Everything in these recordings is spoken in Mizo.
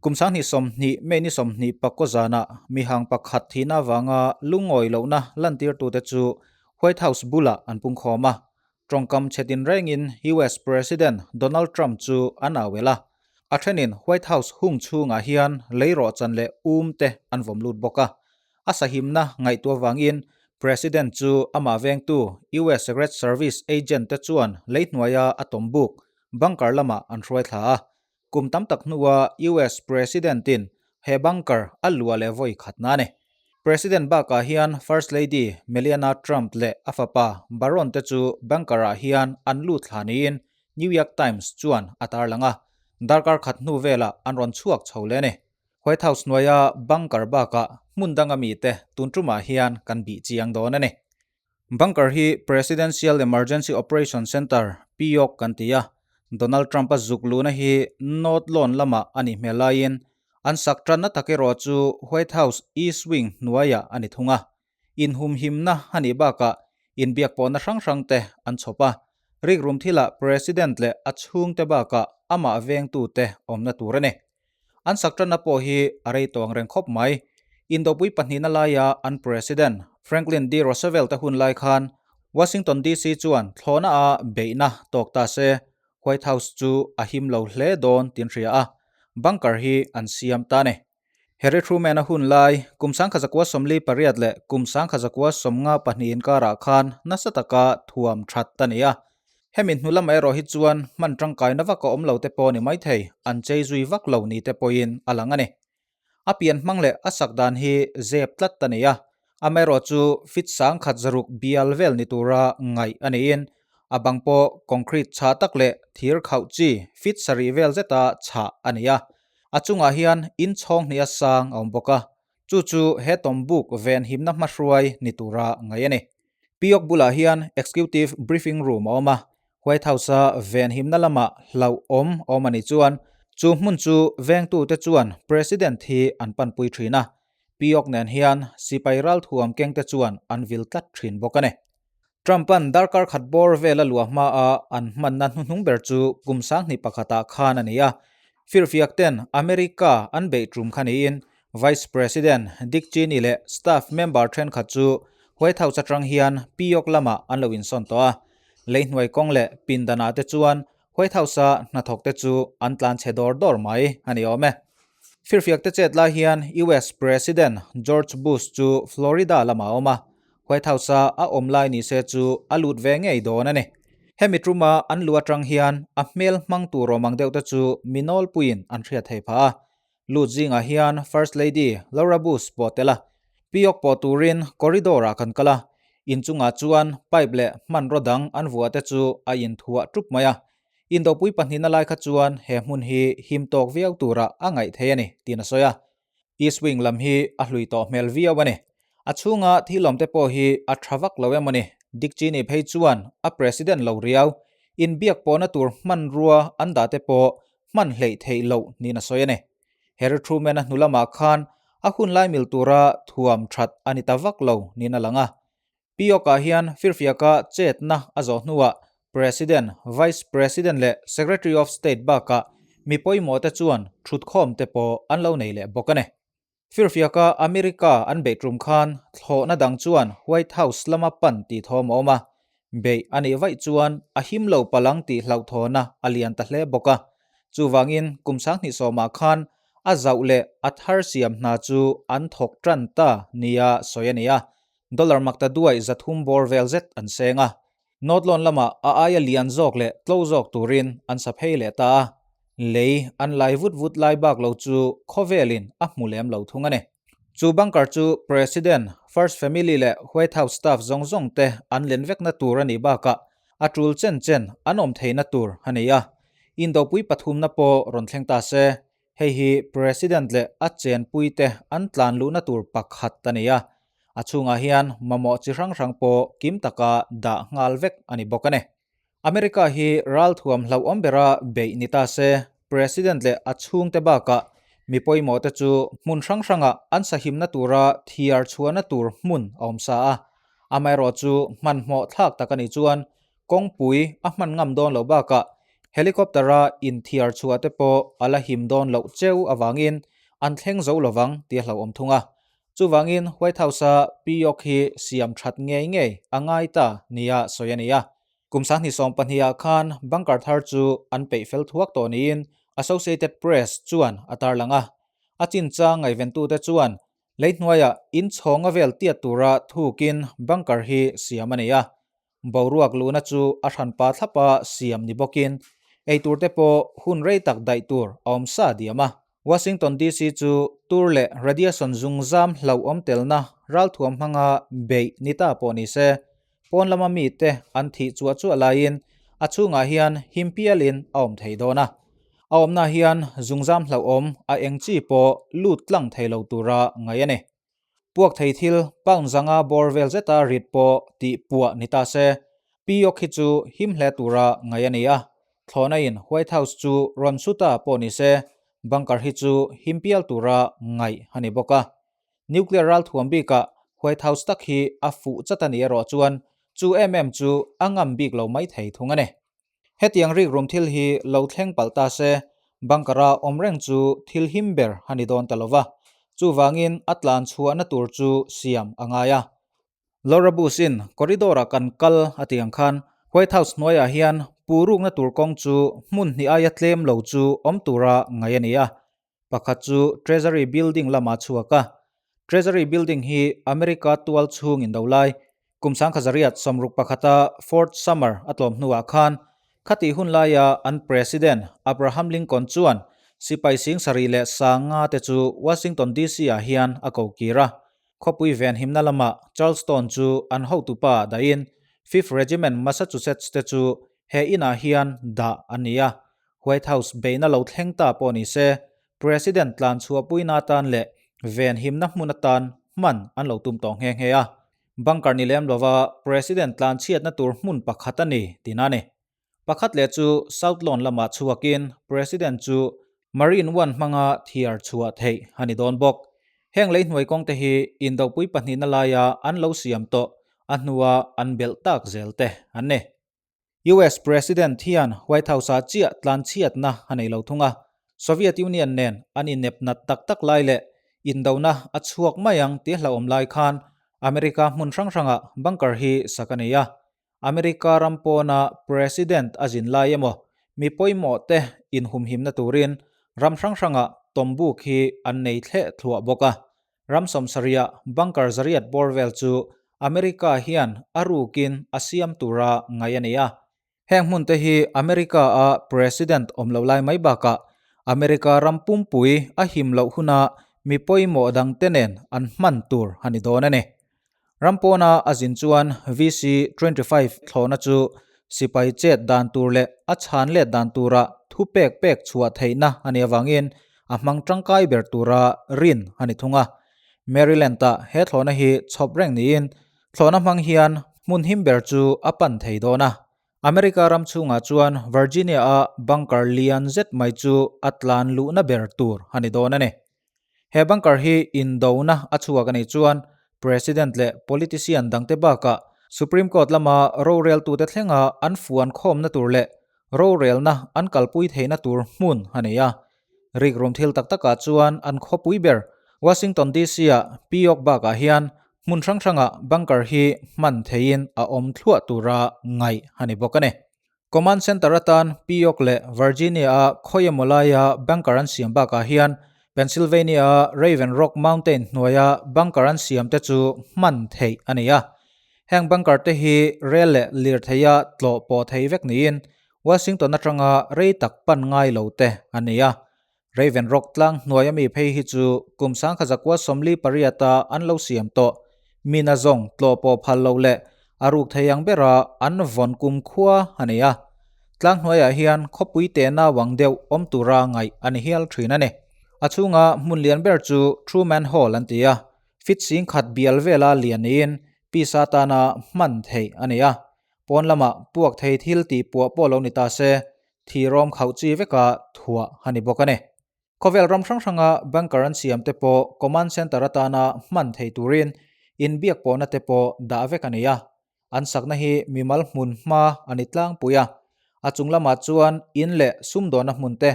Kum 2020 May ni 20 pakaw zanah mihang pakhat thihna avanga lungawi lohna lantirtute chu White House bulah an pungkhawm a. Tawngkam chhe tinrengin US President Donald Trump chu an au el a. A thenin White House hung chhungah hian lei rawhchan leh um te an vawm lut bawk a. A sahimna ngaihtuah vangin President chu amah vengtu US Secret Service agent te chuan lei hnuaia a tawm buk bunker lamah an hruai thla a. Kum tam tak hnua US President-in he bunker a luah leh vawi khatna a ni. President bakah hian First Lady Melania Trump leh a fapa Barron te chu bunker-ah hian an lut thla niin New York Times chuan a tarlang a. Darkar khat hnu velah an rawn chhuak chho leh a ni. White House hnuaia bunker bakah hmun danga mite tun tumah hian kan bih chiang dawn a ni. Bunker hi Presidential Emergency Operation Center, PEOC, kan ti a, Donald Trump-a zuk luhna hi North Lawn lamah a nih hmel laiin an sak tanna tak erawh chu White House East Wing hnuaiah a ni thung a. Inhumhimna a nih bakah inbiakpawhna hrang hrangte an chhawp a, rikrum thilah President leh a chhungte bakah amah vengtute awmna tur a ni. An sak tanna pawh hi a rei tawng reng khawp mai. Indopui pahnihna laia an President Franklin D. Roosevelt a hun lai khan Washington DC chuan thlawhna a beihna tawk ta se White House chu a him lo hle dawn tin hria a, bunker hi an siam ta ni. Harry Truman a hun lai kum 1948 leh kum 1952 inkarah khan nasa taka thuam that ta ni a. Hemi hnu lamah erawh hi chuan hman tangkaina vak a awm lo te pawh a ni maithei, an chei zui vak lo ni te pawhin a lang a ni. A pian hmang leh a sak dan hi zep tlat a ni a, amaherawh chu fit sangkhat zaruk bial vel ni tura ngaih a niin a bang pawh concrete chhah tak leh thir khauh chi fit sarih vel zeta chhah a ni a. A chungah hian inchhawng hnih a sang a awm bawk a, Chu chu he tawmbuk venhimna hmahruai ni tura ngaih a ni. Piyok bulah hian Executive Briefing Room a awm a, White House-a venhimna lamah hlauhawm awm a nih chuan chu hmun chu vengtute chuan President hi an panpui thin a, Piyok nen hian sipai ralthuam kengte chuan an vil tlat thin bawk a ni. Trump-a'n darkar khat bawr vela luah hmaa an hmanna hnuhnung ber chu kum 2001 ah khan a ni a. Firfiak ten America an beih tum kha niin Vice President Dick Cheney leh staff member thenkhat chu White House atang hian Piyok lamah an lo insawn tawh a. Leihnuai kawng leh pindanah te chuan White House-a hnathawk te chu an tlan chhe dawr dawr mai a ni awm e. Firfiak te chet lai hian US President George Bush chu Florida lamah a awm a, White House-a a awm lai ni se chu a lut ve ngei dawn a ni. Hemi tuma an lu atang hian a hmel hmang tur awm ang deuh te chu mi nawlpuiin an hriat thei phah a. Lut zingah hian First Lady Laura Bush pawh tel a, Piyok pawh turin corridor-ah kan kal a, inchungah chuan pipe leh hmanraw dang an vuah te chu a inthuah tup mai a. Indopui pahnihna lai kha chuan he hmun hi him tawk viau turah a ngaih thei a ni, tiin a sawi a. East Wing lam hi a hlui tawh hmel viau a ni. A chhunga thil awm te pawh hi a tha vak lo em aw ni? Dick Cheney phei chuan a president lo riau, inbiak pawhna tur hmanrua an dah te pawh hman hleih theih loh niin a sawi a ni. Harry Truman-a hnu lamah khan a hun lai mil tura thuam that a ni ta vak lo niin a lang a. Piyok-ah hian firfiaka chetna a zawh hnuah President, Vice President leh Secretary of State bakah mi pawimawh te chuan thutkhawm te pawh an lo nei leh bawk a ni. Firfiaka America an beih tum khan thlawhna dang chuan White House lama pan tih thawm a awm a, beih a nih vaih chuan a him lo palang tih hlauhthawna a lian ta hle bawk a. Chuvangin kum 2010 khan a zauh leh a thar siam hna chu an thawk tan ta nia sawi a ni a, dollar makta duai 300 bawr vel zet an seng a. North Lawn lamah a aia lian zawk leh tlo zawk turin an sa phei leh ta a, lei an lai vut vut lai bak lo chu khawvelin a hmu lem lo thung a ni. Chu bunker chu President, First Family leh White House staff zawng zawng te an len vekna tur a nih bakah a tul chen chen an awm theihna tur a ni a. Indopui pathumna pawh rawn thleng ta se, hei hi President leh a chenpui te an tlan luhna tur pakhat a ni a. A chhungah hian mamawh chi hrang hrang pawh kim taka dah nghal vek a ni bawk a ni. America hi ralthuam hlauhawm bera beih ni ta se, President leh a chhungte bakah mi pawimawh te chu hmun hrang hrangah an sahimna tura thiar chhuahna tur hmun a awm sa a. Amaherawhchu hmanhmawh thlak tak a nih chuan kawngpui a hman ngam dawn loh bakah Helicopter-a inthiar chhuah te pawh a la him dawn loh cheu avangin an thleng zo lovang tih a hlauhawm thung a. Chuvangin White House-a POC hi siam that ngei ngei a ngai ta nia sawi a ni a. Kum 2020 ah khan bunker thar chu an peih fel thuak tawh niin Associated Press chuan a tarlang a. A chinchang ngaihventute chuan lei hnuaiah inchhawnga vel tiat tura thukin bunker hi siam a ni a. Boruak luhna chu a hranpa thlapa siam ni bawkin eitur te pawh hun rei tak daih tur a awm sa diam a. Washington DC chu tur leh radiation zungzam hlauhawm telna ralthuam hmanga beih ni ta pawh ni se, pawn lama mite an thih chuah chuah laiin a chhungah hian him pialin a awm thei dawn a. A awmna hian zungzam hlauhawm a eng chi pawh lut tlang thei lo tura ngaih a ni. Puak thei thil pound zanga bawr vel zeta rit pawh tih puah ni ta se, Piyok hi chu him hle tura ngaih a ni a. Thlawhna in White House chu rawn su ta pawh ni se, bunker hi chu him pial tura ngaih a ni bawk a. Nuclear ralthuam bikah White House tak hi a fuh chat a ni erawh chuan chu em em chu a ngam bik lo mai thei thung a ni. Hetiang rikrum thil hi lo thleng palh ta se, bunker-a awm reng chu thil him ber a ni dawn ta lo va, chuvangin a tlan chhuahna tur chu siam a ngai a. Laura Bush-in corridor-a kan kal a tih ang khan White House hnuaiah hian purukna tur kawng chu hmun hnih aia tlem lo chu awm tura ngaih a ni a. Pakhat chu Treasury Building lamah chhuak a. Treasury Building hi America tual chhung in do lai, kum 1961-a Fort Summer a tlawm hnuah khan khatih hun laia an President Abraham Lincoln chuan sipai 75,000 te chu Washington DC-ah hian a ko kir a. Khawpui venhimna lamah Charleston chu an hotupa dahin Fifth Regiment Massachusetts te chu he inah hian dah an ni a. White House beihna lo thleng ta pawh ni se, President tlan chhuahpuina atan leh venhimna hmun atan hman an lo tum tawh nghe nghe a. Bunker ni lem lova President tlan chhiatna tur hmun pakhat a ni tihna a ni. Pakhat leh chu South Lawn lamah chhuakin President chu Marine One hmanga thiar chhuah theih a ni dawn bawk. Heng lei hnuai kawngte hi indopui pahnihna laia an lo siam tawh a hnua an belh tak zel te an ni. US President hian White House-ah chiah tlanchhiatna a nei lo thung a, Soviet Union nen an inep nat tak tak lai leh indona a chhuak mai ang tih hlauhawm lai khan America hmun hrang hrangah bunker hi sak a nei a. America ram pawna President a zin lai emaw mi pawimawh te inhumhimna turin ram hrang hrangah tawmbuk hi an nei thleh thluah bawk a. Ram sawmsarihah bunker zariat bawr vel chu America hian a rukin a siam tura ngaih a ni a. Heng hmunte hi America-a President awm lo lai mai bakah America ram pumpui a him loh huna mi pawimawh dangte nen an hman tur a ni dawn a ni. Ram pawna a zin chuan VC 25 thlawhna chu sipai chet dan tur leh a chhan let dan tura thu pek pek chhuah theihna a nih avangin a hmang tangkai ber tura rin a ni thung a. Maryland-ah he thlawhna hi chhawp reng niin thlawhna hmang hian hmun him ber chu a pan thei dawn a. America ram chhungah chuan Virginia-a bunker lian zet mai chu a tlan luhna ber tur a ni dawn a ni. He bunker hi indona a chhuak a nih chuan President leh politician dangte bakah Supreme Court lama roreltute thlenga an fuan khawmna tur leh rorelna an kalpui theihna tur hmun a nei a. Rikrum thil tak takah chuan an khawpui ber Washington DC-ah Piyok bakah hian hmun hrang hrangah bunker hi hman theihin a awm thluah tura ngaih a ni bawk a ni. Command Center atan Piyok leh Virginia-a khawi emaw laia bunker an siam bakah hian Pennsylvania-a Raven Rock Mountain hnuaia bunker an siam te chu hman theih a ni a. Heng bunker te hi rel leh lirtheia tlawh pawh thei vek niin Washington atanga rei tak pan ngai lo te a ni a. Raven Rock tlang hnuaia mi phei hi chu kum 1948-a an lo siam tawh. Mina zawng tlawh pawh phal lo leh a ruk thei ang bera an vawn kum khua a nei a. Tlang hnuaiah hian khawpui te nauang deuh awm tura ngaih a ni hial thin a ni. A chhunga hmun lian ber chu Truman Hall an ti a, fit singkhat bial vela lian niin pisa tana hman theih a ni a. Pawn lamah puak thei thil tih puah pawh lo ni ta se, thi rawm khauh chi veka thuah a ni bawk a ni. Khawvel ram hrang hranga bunker an siam te pawh command center atana hman thei turin inbiak pawhna te pawh dah vek a ni a. An sakna hi mimal hmun hma a ni tlangpui a. A chung lamah chuan in leh sumdawnna hmun te,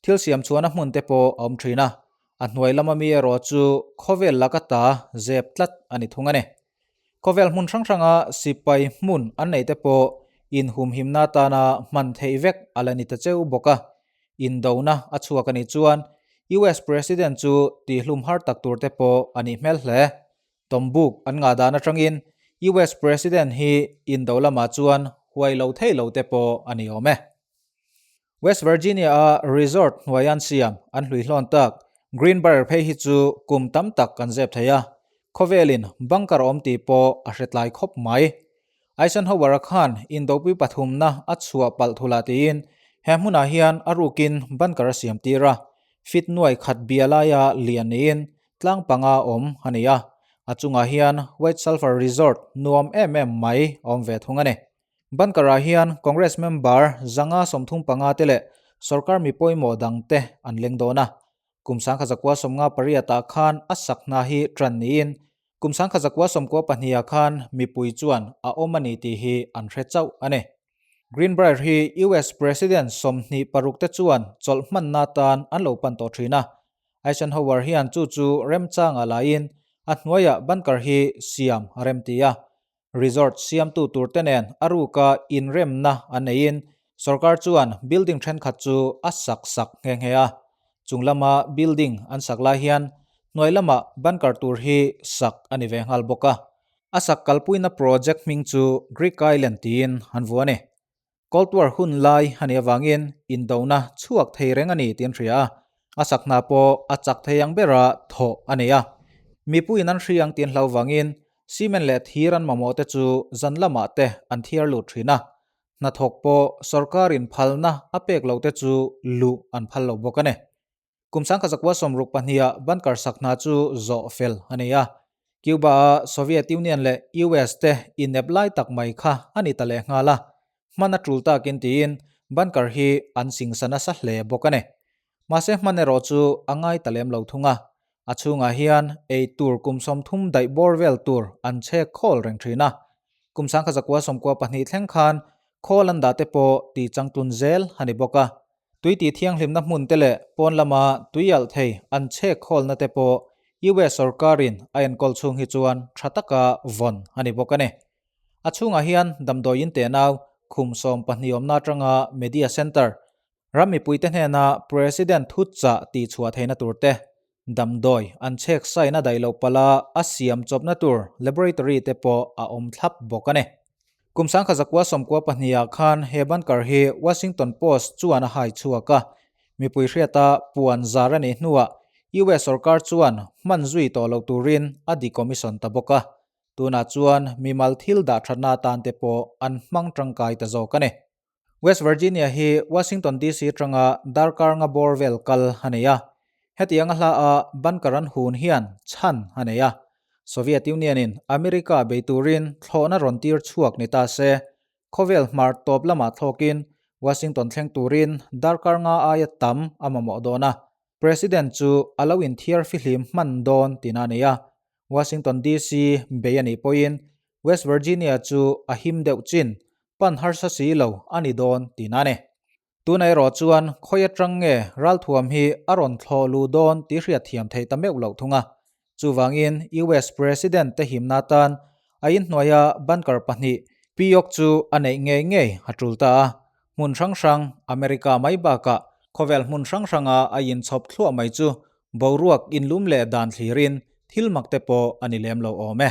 thil siam chhuahna hmun te pawh a awm thin a. A hnuai lama mi erawh chu khawvel laka ta zep tlat a ni thung a ni. Khawvel hmun hrang hranga sipai hmun an neih te pawh inhumhimna atana hman theih vek a la ni ta cheu bawk a. Indona a chhuak a nih chuan US President chu tihlum har tak tur te pawh a nih hmel hle. Tawmbuk an ngah dan atangin US President hi indo lamah chuan huai lo thei lo te pawh a ni awm e. West Virginia-a resort hnuai an siam an hlui hlawn tak Greenbrier phei hi chu kum tam tak kan zep thei a, khawvelin bunker awm tih pawh a hre tlai khawp mai. Eisenhower-a khan indopui pathumna a chhuah palh thula tiin he hmunah hian a rukin bunker a siam tir a, fit nuai khat bia laia lian niin tlang panga awm a ni a, a chungah hian White Sulphur Resort nuam em em mai a awm ve thung a ni. Bunker-ah hian Congress member 135 te leh sorkar mi pawimawh dang te an leng dawn a. Kum 1958 khan a sak hna hi tan niin kum 1992 khan mipui chuan a awm a ni tih hi an hre chauh a ni. Greenbrier hi US President 26 te chuan chawlh hmanna atan an lo pan tawh thin a. Eisenhower hian chu chu remchangah laiin a hnuaiah bunker hi siam a remti a. Resort siamtu turte nen a ruka inremna an neiin sorkar chuan building thenkhat chu a sak sak nghe nghe a. Chung lama building an sak lai hian hnuai lama bunker tur hi sak a ni ve nghal bawk a. A sak kalpuina project hming chu Greek Island tiin an vuah a ni. Cold War hun lai a nih avangin indona chhuak thei reng a ni tih an hria a, a sak hna pawh a chak thei ang bera thawh a nei a. Mipuiin an hria ang tih an hlau vangin cement leh thir an mamawh te chu zan lamah te an thiar lut thin a, hnathawk pawh sorkarin phalna a pek loh te chu luh an phal lo bawk a ni. Kum 1962 bunker sak hna chu zawh fel a ni a. Cuba-a Soviet Union leh US te inep lai tak mai kha a ni ta leh nghal a. Hman a tul takin tiin bunker hi an singsa nasa hle bawk a ni. Mahse hman erawh chu a ngai ta lem lo thung a. A chhungah hian ei tur kum 30 daih bawr vel tur an chhek khawl reng thin a. Kum 1992 thleng khan khawl an dah te pawh tih changtlun zel a ni bawk a. Tui tih thianghlimna hmun te leh pawn lama tui alh thei an chhek khawlna te pawh US sorkarin a enkawl chhung hi chuan tha taka vawn a ni bawk a ni. A chhungah hian damdawiin tenau khum 12 awmna atanga Media Center, ram mipuite hnena President thutchah tih chhuah theihna tur te, damdawi an chhek saina daih loh pala a siam chawpna tur laboratory te pawh a awm thlap bawk a ni. Kum 1992 khan he bunker hi Washington Post chuan a hai chhuak a, mipui hriata puan zar a nih hnuah US sorkar chuan hman zui tawh lo turin a decommission ta bawk a, tunah chuan mimal thil dah thatna atan te pawh an hmang tangkai ta zawk a ni. West Virginia hi Washington DC atanga darkar nga bawr vel kal a nei a, hetiang a hla a bunker an hun hian chhan a nei a, Soviet Union-in America bei turin thlawhna rawn tir chhuak ni ta se, khawvel hmar tawp lamah thlawkin Washington thleng turin darkar nga aia tam a mamawh dawn a, President chu a lo inthiar fihlim hman dawn tina a nei a. Washington DC bei a nih pawhin West Virginia chu a him deuh chin, pan harsa si lo a ni dawn tina a ni. Tuna erawh chuan khawi atang nge ralthuam hi a rawn thlawh luh dawn tih hriat thiam theih ta meuh loh thung a. Chuvangin US President te himna atan a inhnuaia bunker pahnih Piyok chu a neih ngei ngei a tul ta a. Hmun hrang hrang, America mai bakah khawvel hmun hrang hranga a inchhawp thluah mai chu boruak inlum leh dan thlirin thil mak te pawh a ni lem lo awm e.